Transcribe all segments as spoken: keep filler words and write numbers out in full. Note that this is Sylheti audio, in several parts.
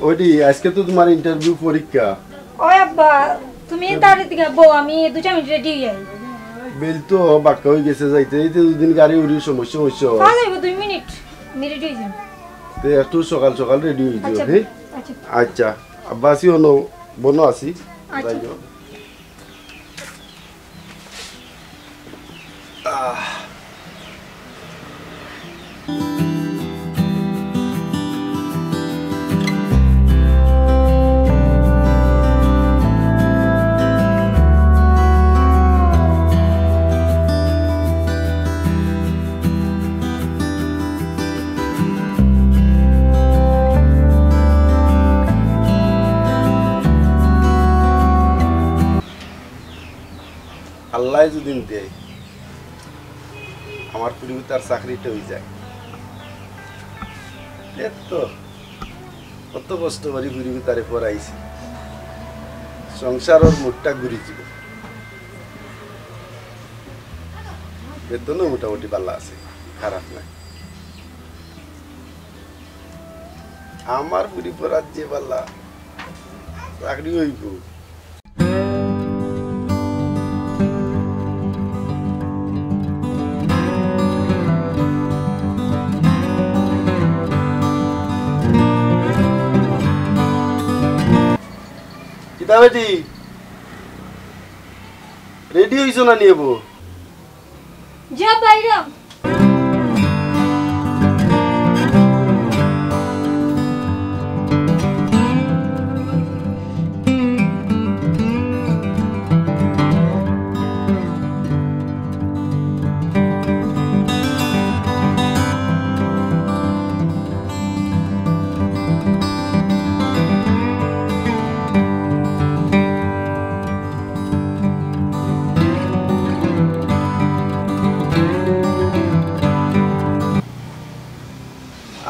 ওটি, আজকে তো তোমার ইন্টারভিউ পরীক্ষা। ওই আব্বা, তুমি তাড়াতাড়ি বও, আমি দুই চার মিনিট রেডি অই যাই। বেইল তো বাক্কা অই গেছে, যাইতে যাইতে দুদিন গাড়ি উড়ি সমস্যা অইছে। পাওয়া যাইব দুই মিনিট, আমি রেডি অই যাই। তে একটু সকাল সকাল রেডি অই যাও, আচ্ছা, হ্যাঁ? আচ্ছা। আচ্ছা, আব্বা আছি, অনো বনো আছি। আচ্ছা। যাই যাও। আহ। আল্লায় যুদি দেয়, আমার ফুড়িগুতার চাকরিটা অই যায়। এত, কত কষ্ট করি ফুড়িগুতারে পড়াইছি, সংসারর মুডটা ঘুরি যিবো। বেতনও মোটামুটি ভালা আছে, খারাপ নায়। আমার ফুড়ি পড়ার যে ভালা, চাকরি অইবো। কিতা বেটি? রেডি অইছো না নি এবো? যা বাইরাম।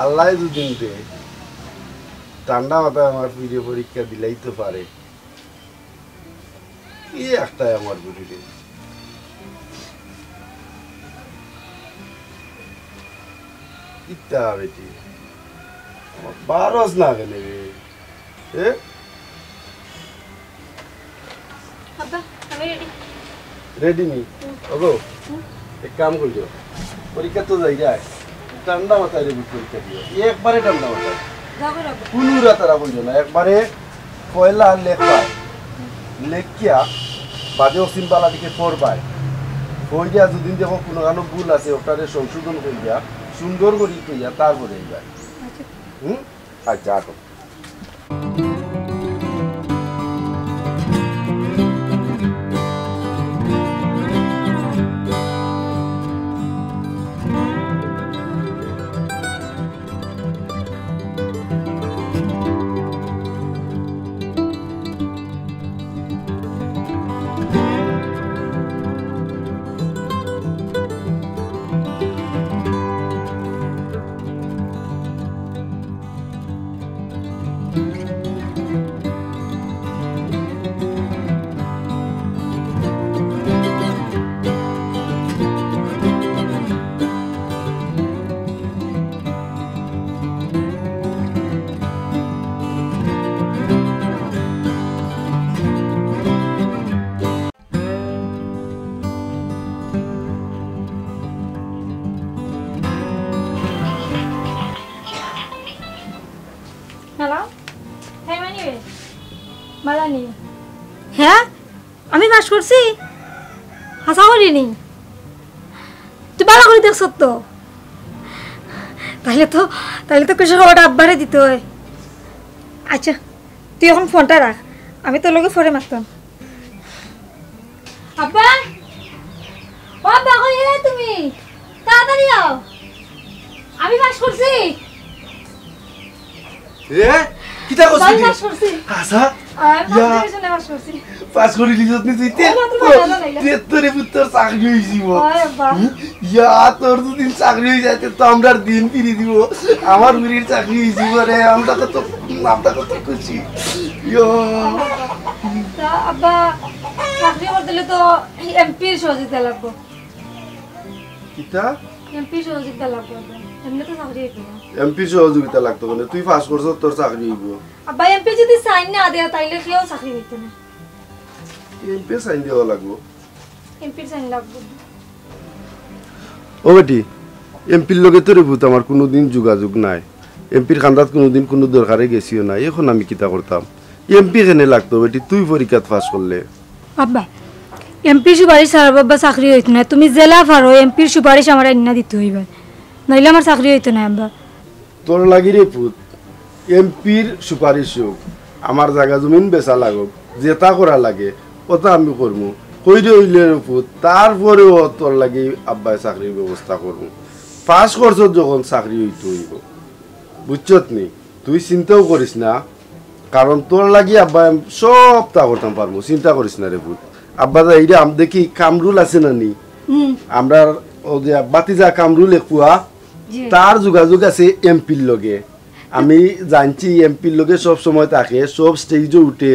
আল্লায় যুদি দেয়, ঠান্ডা মাথায় আমার ফুড়িরে পরীক্ষা দিলাইতো পারে। ই একটাই আমার ফুড়িরে। ইতা বেটি, আমার বারস না কেনে রে? এ? আব্বা, আমি রেডি। রেডি নি? হুম। ওগো, হুম। এক কাম করিও। পরীক্ষা তো যাইরায়। ঠান্ডা মাথায় রে পরীক্ষা দিও। একবারে ঠান্ডা মাথায়। যাও গো, আব্বা। কুনু উড়াতাড়া করিও না। একবারে পয়লা লেখবা। লেখিয়া বাদে অউ সিম্বল আদিকে পড়বায়। পড়িয়া যুদি দেখো কুনুখানো ভুল আছে, ওটারে সংশোধন করিয়া সুন্দর করি কইয়া তারপরে আইবায়। আচ্ছা। হুম? আচ্ছা, আটো। হ্যালো, হ্যাঁ, মানি রে। মালানি। হ্যাঁ, আমি পাস করছি। হাছা করি নি? তুই ভালা করি দেখছত তো? তাইলে তো, তাইলে তো খুশির খবরটা আব্বারে দিতে অয়। আচ্ছা, তুই অখন ফোনটা রাখ, আমি তোর লগে পরে মাততাম। আব্বা, ও আব্বা, কই গেলে তুমি? তাড়াতাড়ি আও, আমি পাস করছি। এ? কিতা করছিস আমি তুই? পাস করছি। আচ্ছা। আমি ইয়া। ফাউন্ডেশনে পাস করছি। পাস করি লিখত নি তুই? তে-, ও, মাত্র তো-, ফাইনাল হইলো। তে তোরে পুত্তর চাকরি অইছি গো। ওরে বাবা। হুম? ইয়া, তোর দুদিন চাকরি অই যায়, তে তো আমরার দিন ফিরি দিব। আমার বুড়ির চাকরি অইছি গো রে, আমরা কত, আমরা কত খুশি। ইয়া। তা আব্বা, চাকরি করতে হলে তো এমপির সহযোগিতা লাগবো। কিতা? এমপির সহযোগিতা লাগবো আব্বা, এমনে তো চাকরি অইতো না। এমপির সহযোগিতা লাগতো কেনে? তুই পাস করছস, তোর চাকরি অইবো। আব্বা, এমপি যদি সাইন না দেয়, তাইলে কেউ চাকরি অইতো না। এমপি সাইন দেওয়া লাগবো। এমপির সাইন লাগবো। ও বেটি, এমপির লগে তো রে পুত আমার কুনুদিন যোগাযোগ নাই। এমপির কান্দাত কুনুদিন কুনু দরকারে গেছিও না। এখন আমি কিতা করতাম? এমপি কেনে লাগতো বেটি, তুই পরীক্ষাত পাস করলে? আব্বা, এমপির সুপারিশ ছাড়া বাবা চাকরি অইতো না। তুমি যেলা পারো এমপির সুপারিশ আমার আইন্না দিতে অইবো, নাইলে আমার চাকরি অইতো না আব্বা। তোর লাগি রে পুত, এমপির সুপারিশ অউক, আমার জাগা জমিন বেচা লাগউক, যেতা করা লাগে, অতা আমি করমু। কইরে অইলে রে পুত, তারপরেও তোর লাগি আব্বায় চাকরির ব্যবস্থা করমু। পাস করছস যখন, চাকরি অইতো অইবো, বুঝছত নি? তুই চিন্তাও করিস না, কারণ তোর লাগি আব্বায় সবতা করতাম পারমু, চিন্তা করিস না রে পুত। আব্বা যাইরাম, দেখি কামরুল আছে না নি? হুম। আমরার অউ যে ভাতিজা কামরুল একুয়া, জি। তার যোগাযোগ আছে এমপির লগে। আমি জানছি এমপির লগে সব সময় থাকে, সব স্টেজও উঠে,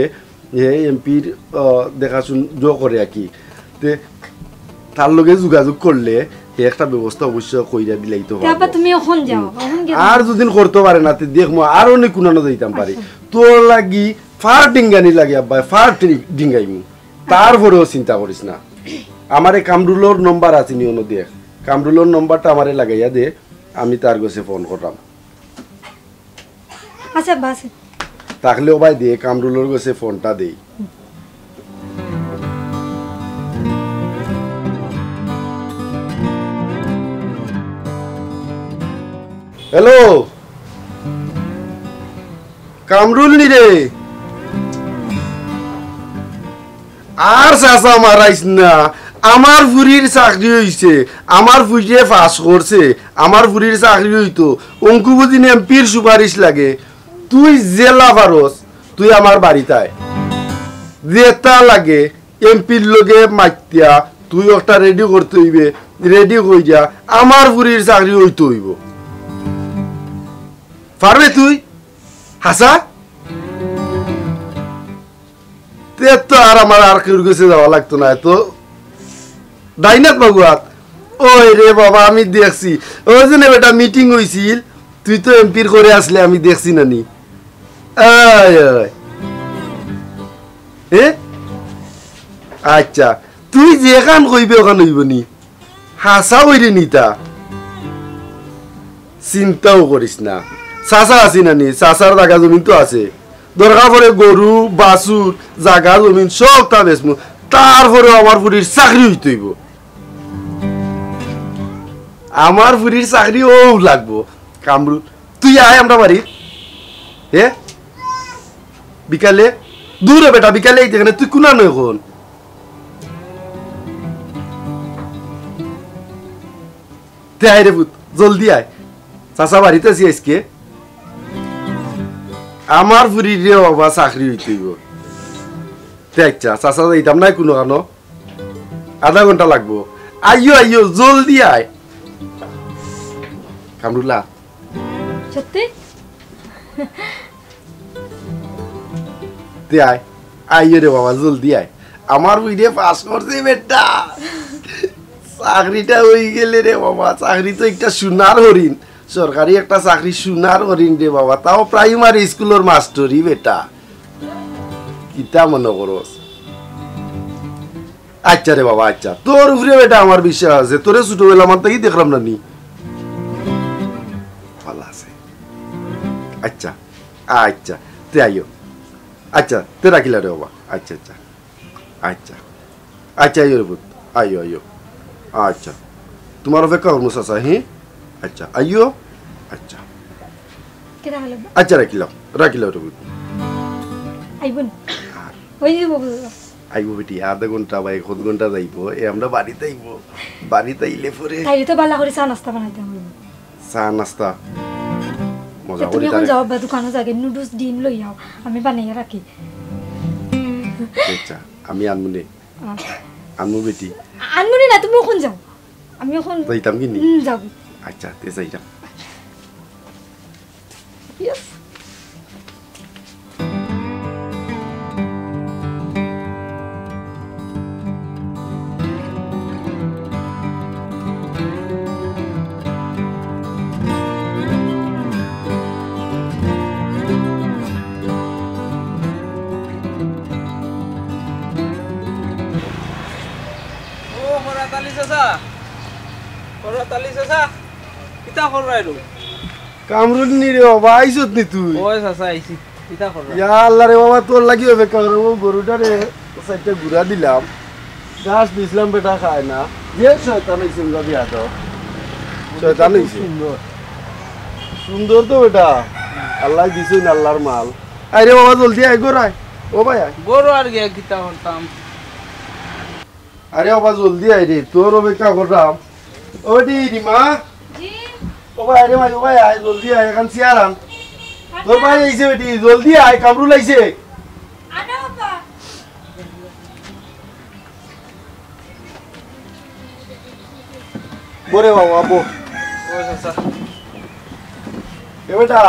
হে এমপির, আহ, দেখাশুনা করে আর কি। তে তার লগে যোগাযোগ করলে হে একটা ব্যবস্থা অবশ্য কইরা দিলাইতো তে আব্বা, পারবো। তুমি অখন যাও, হুম। অখন গিয়া আর যুদি করতো পারে না, তে দেখমু আর অনেক কুনানো যাইতাম পারি। আচ্ছা। তোর লাগি ফার ডিঙ্গানি লাগে আব্বা, ফার টি-, ডিঙ্গাইমু। তারপরেও চিন্তা করিস না। আমারে কামরুলর নম্বর আছে নি, অনো দেখ। কামরুলর নম্বরটা আমারে লাগাইয়া দে, আমি তার গেছে ফোন কররাম। আচ্ছা, বাসে। তাহলে ও ভাই দে, কামরুলর গেছে ফোনটা দেই। হ্যালো, কামরুল নি রে? আর চাচা মারাইস না, আমার ফুরির চাকরি অইছে, আমার ফুরিয়ে পাস করছে, আমার ফুরির চাকরি অইতো। অঙ্কু বুঝিন এমপির সুপারিশ লাগে, তুই যেলা পারস, তুই আমার বাড়িত আয়। যেতা লাগে এমপির লগে মাতিয়া, তুই একটা রেডি করতে অইবে, রেডি কইরা আমার ফুরির চাকরি অইতো অইবো। পারবে তুই? হাছা? তে তো আর আমার আর কেউর গেছে যাওয়া লাগতো না, এত ডাইনাত বাবুয়াত। ওই রে বাবা, আমি দেখছি। ওই যে না বেটা, মিটিং অইছিল, তুই তো এমপির করে আসলে, আমি দেখছি না নি। আয়, আয়। এ? আচ্ছা, তুই যেখান কইবে ওখান অইবো নি। হাছা অইরে নিতা। চিন্তাও করিস না। চাচা আছি না নি, চাচার জাগা জমিন তো আছে। দরকার পড়ে গরু, বাছুর, জাগা জমিন সবতা বেচমু। তারপরেও আমার ফুরির চাকরি অইতো অইবো। আমার ফুরির চাকরি অউ লাগবো। কামরুল, তুই আয় আমরা বাড়ি। হে? বিকালে? দূরে বেটা, বিকালে আইতে কেনে? তুই কুনানো অখন? তে আয় রে পুত, জলদি আয়। চাচা বাড়িত আছি আইজকে। আমার ফুরির রে বাবা চাকরি অইতো অইবো। তে আচ্ছা, চাচা যাইতাম নায় কুনু কানো। আধা ঘন্টা লাগবো। আইও, আইও, জলদি আয়। কামরুলা। সত্যি? তে আয়, আইও রে বাবা, জলদি আয়। আমার ফুরিয়ে পাস করছে বেটা। চাকরিটা অইগেলে রে বাবা, চাকরি তো একটা সোনার হরিণ, সরকারি একটা চাকরি সোনার হরিণ রে বাবা, তাও প্রাইমারি স্কুলর মাস্টরি বেটা। কিতা মনো করস? আচ্ছা রে বাবা, আচ্ছা, তোর উপরে বেটা আমার বিশ্বাস আছে, তোরে ছোটবেলা মান থাকি দেখরাম না নি। ভালা আছে। আচ্ছা, আচ্ছা, তে আইও। আচ্ছা, তে রাখিলা রে বাবা। আচ্ছা, আচ্ছা। আচ্ছা। আচ্ছা, আইও রে পুত। আইও, আইও। আচ্ছা। তুমার অপেক্ষা করমু চাচা, হি? আচ্ছা, আইও। আচ্ছা। কিতা অইলো? আচ্ছা, রাখিলাম। রাখিলাম রে পুত। আইবো নি? আর ওই যে বাবু। আইবো বেটি, আধা ঘন্টা বা এক ঘন্টা যাইবো। এ আমরা বাড়িত আইবো। বাড়িত আইলে পরে তাইলে তো ভালা করি চা নাস্তা বানাইতাম অইবো। চা নাস্তা? মজা তে করি তুমি অখন তারে যাও বা দোকানো যাগে, নুডলস ডিম লই আও, আমি বানাইয়া রাখি। আচ্ছা, আমি আনমু নে। আচ্ছা। আনমু বেটি। আনমু নে না, তুমি অখন যাও। আমি অখন যাইতাম কি নি? হুম, যাও। আচ্ছা, তে যাইতাম। Yes। কররাত আলী চাচা, কিতা কররায় রে? কামরুল নি রে বাবা, আইছত নি তুই? ওই চাচা, আইছি। কিতা কররায়? ইয়া আল্লাহ রে বাবা, তোর লাগি অপেক্ষা করে। ও গরুটারে চাইরটা গুড়া দিলাম, ঘাস দিছিলাম, বেটা খায় না। যে শয়তান অইছে, উলা দিয়া দাও। শয়তান অইছে। সুন্দর। সুন্দর তো বেটা, আল্লায় দিছইন, আল্লাহর মাল। আয় রে বাবা, জলদি আয়, ঘর আয়। ও ভাই আয়। ঘর আর গিয়া কিতা করতাম? আরে বাবা, জলদি আয় রে, তোর অপেক্ষা কররাম। ও বেটি, রিমা। জি। ও ভাই, আরে ভাই, ও ভাই, আয়, জলদি আয়, এখান চেয়ার আন। আচ্ছা। তোর ভাই আইছে বেটি, জলদি আয়, কামরুল আইছে। আনো বাবা। বরে বাবা, বো। ও চাচা। এ বেটা,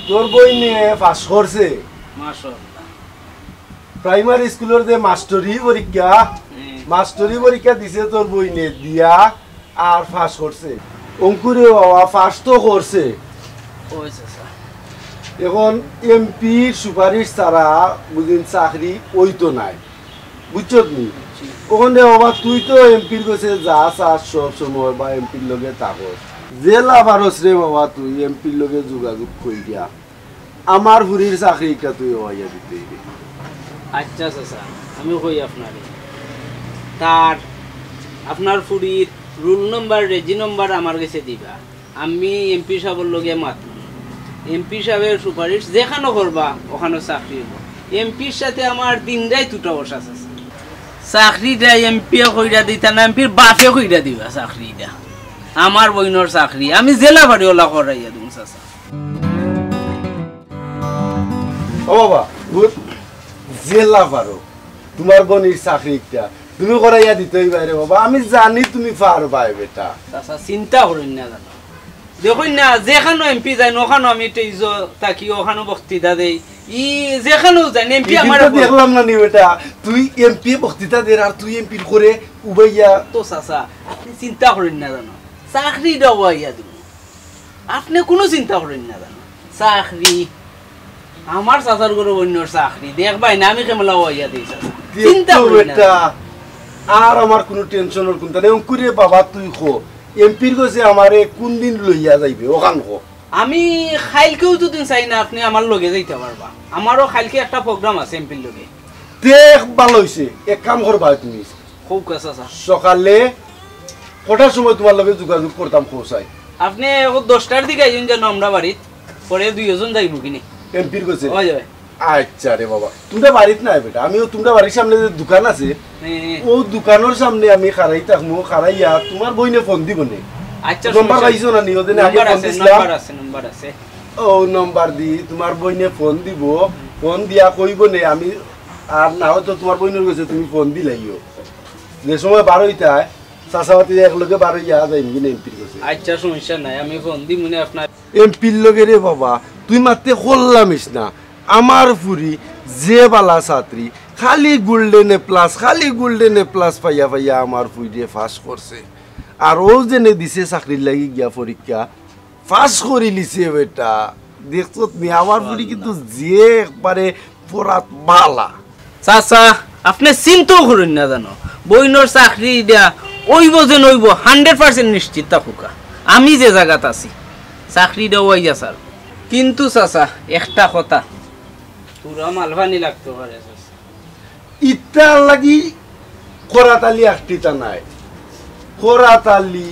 তোর বইনে পাস করছে। মাশাআল্লাহ। প্রাইমারি স্কুলর যে মাস্টরি পরীক্ষা, হুম। মাস্টরি পরীক্ষা দিছে তোর বইনে, দিয়া আর পাস করছে। অঙ্কুরে বাবা পাস তো করছে। ওই চাচা। এখন এমপির সুপারিশ ছাড়া বুঝিন চাকরি অইতো নায়, বুঝছত নি? জি। অখন রে বাবা, তুই তো এমপির গেছে যা চাস সব সময় বা এমপির লগে থাকস, যেলা পারস রে বাবা, তুই এমপির লগে যোগাযোগ করিয়া আমার ফুরির চাকরি ইটা তুই অওয়াইয়া দিতে অইবে। আচ্ছা চাচা, আমি কই আপনারে। তার, আপনার ফুরির রোল নম্বর, রেজি নম্বর আমার গেছে দিবা। আমি এমপি সাবর লগে মাতমু। এমপি সাবর সুপারিশ যেখানো করবা, ওখানো চাকরি অইবো। এমপির সাথে আমার দিন রাইত উঠা বসা আছে। চাকরিটা এমপিয়ে কইরা দিতা না, এমপির বাপে কইরা দিবা চাকরিটা। আমার বইনর চাকরি, আমি যেলা পারি ওলা করাইয়া দিমু চাচা। ও বাবা, বুঝ, যেলা পারো, তুমার বইনর চাকরি ইটা তুমি করাইয়া দিতে অইবায় রে বাবা, আমি জানি তুমি পারবায় বেটা। চাচা, চিন্তা করইন না জানো। দেখইন না, যেখানো এমপি যাইন, ওখানো আমি টেইজো থাকি, ওখানো বক্তৃতা দেই। ই যেখানো যাইন, এমপি আমার দেখলাম না নি বেটা, তুই এমপি বক্তৃতা দের আর তুই এমপির করে উবাইয়া। তো চাচা, আপনে চিন্তা করইন না জানো, চাকরিটা অওয়াইয়া দিমু। আপনে কুনু চিন্তা করইন না জানো, চাকরি, আমার চাচার ঘরর বইনর চাকরি, দেখবায় না আমি কেমলা অওয়াইয়া দেই চাচা। দেখ চিন্তা তো করইন না বেটা, জানো। আর আমার কুনু টেনশনর কুন্তা নাই। অঙ্কুরে বাবা, তুই ক, এমপির গেছে আমারে কুনদিন লইয়া যাইবে, ওখান ক। আমি কাইলকেউ যুদি চাই না, আপনে আমার লগে যাইতা পারবা। আমারও কাইলকে একটা প্রোগ্রাম আছে এমপির লগে। দেখ, ভালা অইছে, এক কাম করবায় তুমি। কউক্কা চাচা। সকালে কটার সময় তুমার লগে যোগাযোগ করতাম, কও চাই? আপনে অখন দশটার দিকে আইন যেন আমরার বাড়িত, পরে দুইওজন যাইমু কিনি। এমপির গেছে? অয়, অয়। আচ্ছা রে বাবা, তুমরা বাড়িত নাই বেটা, আমিও তুমরা বাড়ির সামনে যে দোকান আছে, হ্যাঁ, হ্যাঁ। অউ দোকানর সামনে আমি খাড়াই থাকমু, খাড়াইয়া তুমার বইনে ফোন দিবো নে। আচ্ছা, নম্বর পাইছো না নি? ওদিন আগে ফোন দিছিলাম। নম্বর আছে, নম্বর আছে। অউ নম্বর দি তুমার বইনে ফোন দিবো, ফোন দিয়া কইবো নে আমি, আর না অয় তো তুমার বইনর গেছে তুমি ফোন দিলাইও। যে সময় বার অইতায়, চাচা ভাতিজা একলগে বার অইয়া যাইমু নে এমপির গেছে। আচ্ছা, সমস্যা নাই, আমি ফোন দিমু নে আপনার। এমপির লগে রে বাবা, তুই মাততে করলামিস না। আমার ফুরি যে ভালা ছাত্রী, খালি গোল্ডেন এ প্লাস, খালি গোল্ডেন এ প্লাস পাইয়া পাইয়া আমার ফুরিরে পাস করছে। আর অউ যেনে দিছে চাকরির লাগি গিয়া পরীক্ষা, পাস করিলিছে বেটা। দেখছত নি, আমার ফুরি কিন্তু যে একবারে পড়াত ভালা। চাচা, আপনে চিন্তাও করইন না জানো, বইনর চাকরি ইটা অইবো যেন অইবো, hundred percent নিশ্চিত থাকউক্কা। আমি যে জাগাত আছি, চাকরিটা অওয়াইয়া ছাড়মু। কিন্তু চাচা, একটা কথা, পুরা মালপানি লাগতো পারে চাচা। ইতার লাগি কররাত আলী আখটিতা নায়। কররাত আলী,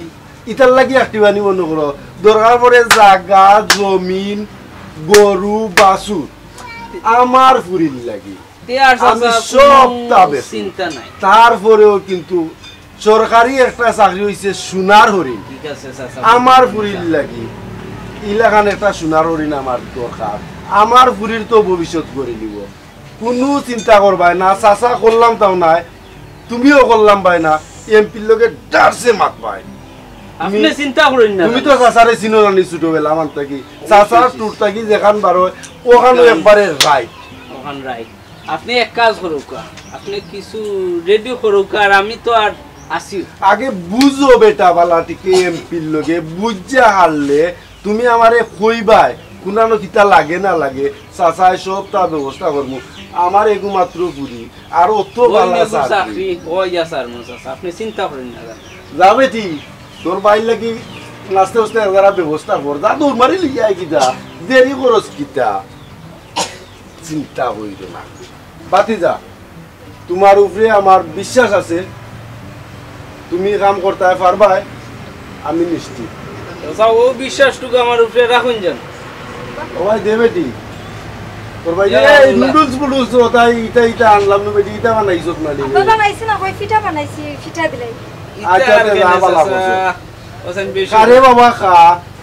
ইতার লাগি আখটিবানি মনো করো। দরকার পড়ে জাগা, জমিন, গরু, বাছুর। আমার ফুরির লাগি। তে আর আমি চাচা, সবতা কুনু বেচমু। চিন্তা নাই। তারপরেও কিন্তু সরকারি একটা চাকরি অইছে সোনার হরিণ। ঠিক আছে চাচা। আমার ফুরির লাগি ইলাখান একটা সোনার হরিণ আমার দরকার। আমার ফুরির তো ভবিষ্যৎ গড়ি নিবো। কুনু চিন্তা করবায় না, চাচা করলাম তাও নায়, তুমিও করলাম বায় না, এমপির লগে ডারসে মাতবায়। আপনে চিন্তা করইন না। তুমি তো চাচারে চিনো না নি ছোটবেলা মান থাকি। চাচার টুর থাকি যেখান বার অয়, ওখানো একবারে রাইট। ওখান রাইট। আপনে এক কাজ করউক্কা, আপনে কিছু রেডি করউক্কা, আর আমি তো আর আছি। আগে বুঝো বেটা বালা টিকে এমপির লগে, বুঝা হারলে তুমি আমারে কইবায়, কুনানো কিতা লাগে না লাগে, চাচায় সবতা ব্যবস্থা করমু। আমার এগু মাত্র ফুরি, আর অত ওই বালা নেগু চাকরি। চাকরি, ওই ইয়া স্যার, মন চাচা, আপনি চিন্তা করেন না। যা বেটি, তোর ভাইর লাগি নাস্তে উস্তে এগারা ব্যবস্থা কর। যা দৌড় মারি লিয়া আয় কিতা, দেরি করস কিতা? চিন্তা করিও না। বাতি যা, তোমার উপরে আমার বিশ্বাস আছে, তুমি কাম করতায় পারবায়, আমি নিশ্চিত। চাচা, ও বিশ্বাসটুকু আমার উপরে রাখুন যেন। ও ভাই, দে বেটি। তোর ভাই, ইয়া এই আল্লাহ। নুডলস ফুডলস, ওটা, ইটা, ইটা আনলাম না বেটি, ইটা বানাইছত না নি? আব্বা বানাইছে না, কই পিঠা বানাইছি, পিঠা দিলাই। ইটা আচ্ছা, আর আচ্ছা, কেনে যা, বালা চাচা? করছো। ওসান বেশি। আরে বাবা, খা।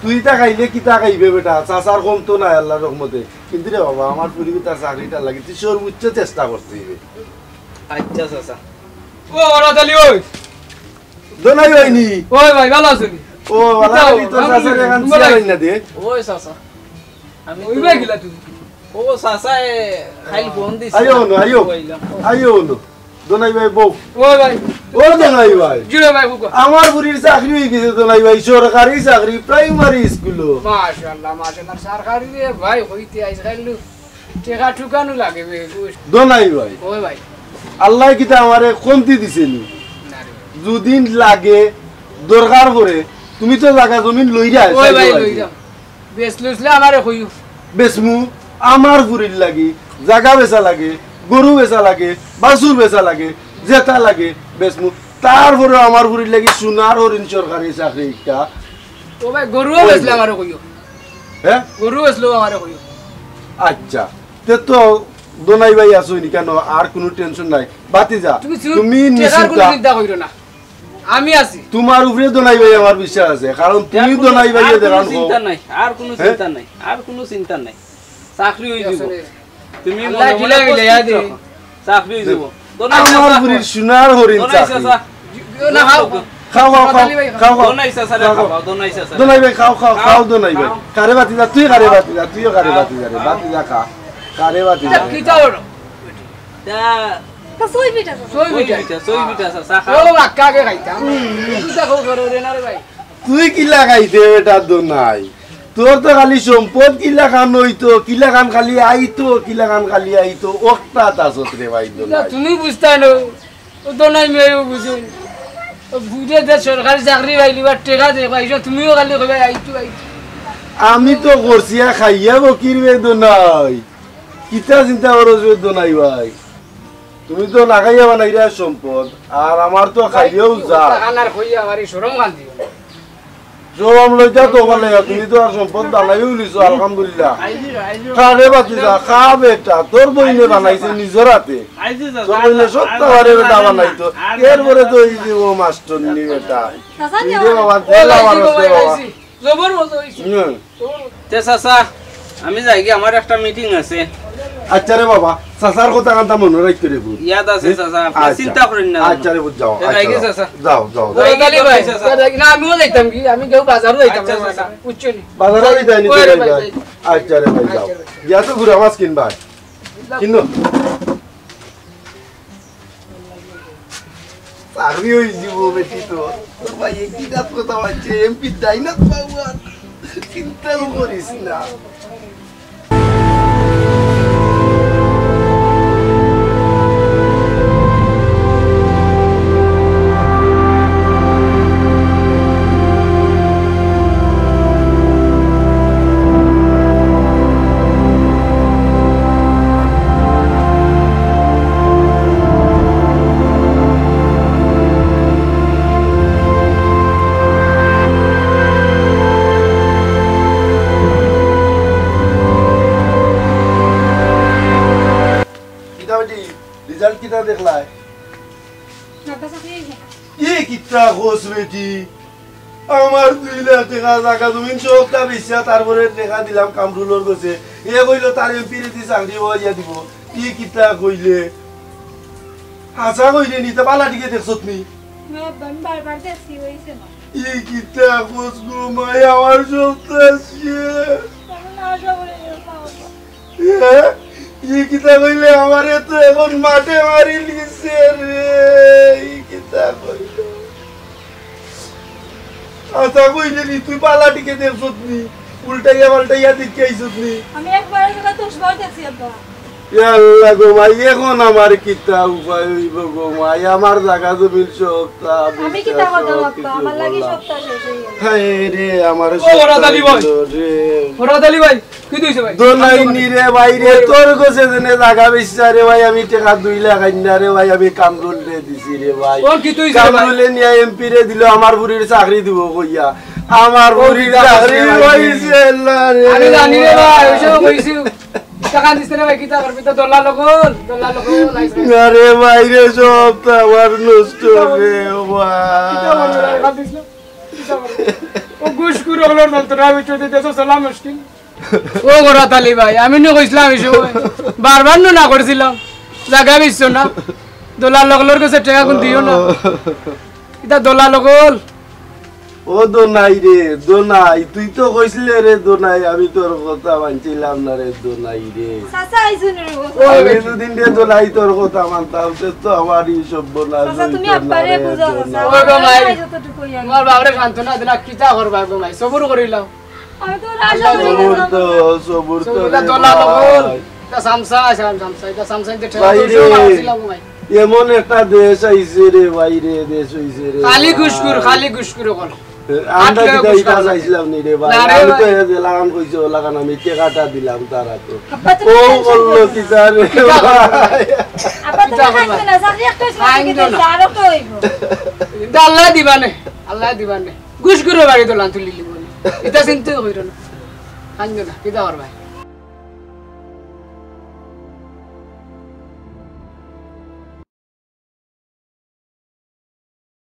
তুই ইটা খাইলে কিতা খাইবে বেটা? চাচার কম তো নাই আল্লাহর রহমতে। কিন্তু রে বাবা, আমার ফুরির তার চাকরিটা লাগে, তুই সর্বোচ্চ চেষ্টা করতে হইবে। আচ্ছা, চাচা। ও, ওরা তালি ওই। দোনাই হয়নি। ওই ভাই, ভালা আছো নি? ও, ভালা কিতা আছি, তোর ভালা চাচার আছি। এখন তোমরা চেয়ার আইছি। আইনা দে। ওই চাচা। আমি ওই তো ভাই গিলা তুই। ও চাচা, এ, খাইল ফোন দিছে। আইও না, আইও। কইলাম। আইও না। দোনাই ভাই বউ। ওই ভাই। ও দোনাই ভাই। জি ভাই, বুকা। আমার ফুরির চাকরি হয়ে গেছে দোনাই ভাই, সরকারি চাকরি, প্রাইমারি স্কুলো। মাশাআল্লাহ, মাশাআল্লাহ, সরকারি রে ভাই, হইতে আইস খাইলু। টেকা টুকানো লাগে বে, বুঝ। দোনাই ভাই। ওই ভাই। আল্লাহ কিতা আমারে কমতি দিছে নি? না রে। দুদিন লাগে, দরকার পড়ে, তুমি তো জাগা জমিন লইরা, ওই ভাই, লইরা। বেচলে উচলে আমারে কইও। বেচমু, আমার ফুরির লাগি, জাগা বেচা লাগে, গরু বেচা লাগে, বাছুর বেচা লাগে, যেটা লাগে, বেচমু। তারপরে আমার ফুরির লাগি সোনার হরিণ সরকারি চাকরি একটা। ও ভাই, গরুও ওই বেচলে যে। আমারে কইও। হ্যাঁ? গরু বেচলেও আমারে কইও। আচ্ছা, তে তো দোনাই ভাই আছো নি কেন? আর কোনো টেনশন নাই। বাতি যা, তুমি চুপ, তুমি টেকার কোনো নিশ্চিন্তা। চিন্তা করিও না। আমি আছি। তোমার উপরে দোনাই ভাই আমার বিশ্বাস আছে, কারণ তুমি আর কোনো, দোনাই ভাই আর কোনো দেখান চিন্তা নাই, আর কোনো হ্যাঁ? চিন্তা নাই, আর কোনো চিন্তা নাই। চাকরি হয়ে যাব। আসলে তুমি আল্লাহ মনে মনে কিলা কষ্ট কিলা ইয়া দে। করছো। চাকরি হয়ে যাব। দোনাই আমার চাচা, বুড়ির সোনার হরিণ দোনাই চাকরি। চাচা। না, খাও, খাও। খাও, খাও, খাও, খাও, খাও। দোনাই চাচা রে খাও, খাও। খাও, দোনাই চাচা রে দোনাই ভাই, খাও, খাও, খাও, খাও। দোনাই ভাই। দোনাই চাচা, কারে বাতি যা, তুই কারে খাও। বাতি যা, তুইও কারে খাও। বাতি যা রে, বাতি যা রে, খাও। বাতি যা খা। কিতা, কিতা ওর? তা তা সই পিঠা, সই সই পিঠা। পিঠা, সই পিঠা, চা, চা, খা। ও, বাক্কা আগে খাইতাম। হুম। তুই তো খাও, খাও রে, না রে ভাই। তুই কিলা খাইতে বেটা দোনাই? তোর তো খালি সম্পদ কিলা খান হইতো, কিলা খান খালি আইতো, কিলা খান খালি আইতো, ওকটা তাছত রে ভাই ইতা দোনাই। তুমি বুঝতায় না, ও দোনাই মেয়েও বুঝুন। ও বুঝে যে সরকারি চাকরি পাইলি বা টেকা দে পাইছো, তুমিও খালি কইবা আইতো, আইতো। আমি তো করছি আর খাইয়া বকির বে দোনাই। কিতা চিন্তা করো যে দোনাই ভাই? তুমি তো না খাইয়া বানাইরা সম্পদ, আর আমার তো খাইলেও যা। খানার কইয়া আমার এই শরম কান দিও। শরম লইতা তো বলে, তুমি তো আর সম্পদ বানাইও নিছো, আলহামদুলিল্লাহ। IG, IG. খা রে বাতি যা, খা বেটা, তোর বইনে বানাইছে নিজর হাতে। আইজি যা, তোর বইনে যা, সব যা, তাওয়ারে যা, বেটা যা, বানাইতো। যা, যা, এরপরে তো যা, এই যে ও মাস্টর নি বেটা। চাচা, তুই রে বাবা, ও, জেলা আইজি, মানুষ রে বাবা। আইজি। জবর মজা হইছে। হুম। জবর মজা। তে চাচা, আমি যাই গি, আমার একটা মিটিং আছে। আচ্ছা রে বাবা, চাচার কথা কান্তা মনে রাখতে রে পুত। ইয়াদ আছে হ্যাঁ? চাচা, আপনি আচ্ছা। চিন্তা করেন না। আচ্ছা রে পুত, যাও, তে আচ্ছা, যাই গি যাও। চাচা। যাও, যাও, তে যাও। যাই গি ভাই, চাচা। না, আমিও যাইতাম গি, আমি কেউ বাজারও যাইতাম আচ্ছা, না, চাচা। বুঝছো নি? বাজারও যাইতাম নি ওই রে ভাই, ভাই, যাই। যাই। আচ্ছা রে ভাই, যাও। আচ্ছা রে ভাই। গিয়া তো ঘুরে মাছ কিনবা। কিনো? চাকরি হয়ে যাব বেটি তো। তোর ভাই একটি জাত কথা হচ্ছে, এমপি ডাইনাত বাবু আর চিন্তাও করিস না। কিতা বেটি, রেজাল্ট কিতা দেখলায়? আব্বা চাকরি হইছে। ই কিতা কস বেটি? আমার দুই লাখ টেকা জাগা জমিন সবটা বেচিয়া তারপরে টেকা দিলাম কামরুলর গেছে। এ কইলো তার এমপির দি চাকরি হইয়া দিব। ই কিতা কইলে? হাছা কইলে নি, তা বালা টিকে দেখছত নি? না আব্বা, আমি বারবার দেখছি, হইছে না। ই কিতা কস গো মাই, আমার সবটা শেষ। আমি না আশা করি না আব্বা। এ, ই কিতা কইলে? আমারে তো এখন মাঠে মারি লিছে রে। ই কিতা কইলে? আচ্ছা, কইলে নি, তুই বালা টিকে দেখছত নি? উল্টাইয়া পাল্টাইয়া দেখিয়া আইছত নি? আমি একবারর জাগাত দশ বার দেখছি, আব্বা। ইয়া আল্লাহ গো মাই, এখন আমার কিতা উপায় অইবো গো মাই? আমার জাগা জমিন সব তা আমি কিতা করতাম, আব্বা? আমার লাগি সব তা শেষ অই গেল। হায় রে, আমার ও, সব তা অইলো রে। ও, রাত আলী ভাই, কিতা অইছে ভাই? দোনাই নি রে ভাই রে, তোর গেছে যেনে জাগা বেচছি রে ভাই, আমি টেকা দুই লাখ আইনা রে ভাই, আমি কামরুলরে দিছি রে ভাই। ওর কিতা অইছে ভাই? কামরুলে নিয়া এমপি রে দিল, আমার ফুরির চাকরি দিবো কইয়া। আমার ফুরির চাকরি অইছে না রে। আমি জানি রে ভাই, ওই সব কইছি। টেকা দিছে রে ভাই, কিতা করবি? তো দলাল অকল, দলাল অকল আইছে। আরে ভাই রে, সব তো আমার নষ্ট রে, ও ভাই। কিতা করবি ভাই, বাদ দিস না। কিতা করবি? ও ঘুষখুর অকলর যন্ত্রণা আমি চলতে দেশো চলা মুশকিল। ও গো রাত আলী ভাই, আমি নু কইছিলাম এই সময়, বারবার নু না করছিলাম, জাগা বেচছো না, দলাল অকলর গেছে টেকা কুন দিও না। ইতা দলাল অকল। ও দোনাই রে, দোনাই, তুই তো কইছিলে রে দোনাই, আমি তোর কথা মানছিলাম না রে দোনাই রে। চাচা আইছইন রে গো। আমি দুদিন রে দোনাই তোর কথা মানতাম, তে তো আমার ই সর্বনাশ অইতো না রে দোনাই। চাচা, তুমি আব্বারে বুঝাও, চাচা। ও গো মাই, আমার যতটুকু ইয়া। তোমার বাবারে সান্ত্বনা দিলা, কিতা করবা গো মাই, সবুর করিলাও। আমি তো আশা করি না। সবুর তো, সবুর তো রে দলাল অকল। ভাই। ইতা সামসা, সাম-, সামসা, ইতা সামসা, ইতা ঠেলা ভাই তো রে, সব আছিলাম ভাই। এমন একটা দেশ আইছে রে ভাই রে, দেশ অইছে রে খালি ভাই। ঘুষখুর, খালি ঘুষখুর অকল। আমরা আটকে কিতা ইতা ঘুষখুর। চাইছিলাম নি রে ভাই? না রে আমি তো ভাই। এ যে লাগান কইছে, ও লাগান আমি টেকাটা দিলাম তারা তো। আব্বা, তুমি ও tension বললো করো না। কিতা রে কিতা করো? ভাই? আব্বা, তুমি কিতা করো? কান্দো না, চাকরি একটা ছিল, কান্দো না। আরো তো অইবো। ইতা আল্লাহ দিবা নে, আল্লাহ দিবা নে। ঘুষখুরর বাড়ি দোলান তুলি লিবো নে। ইতা চিন্তা করিও না। কান্দো না, কিতা করবায়?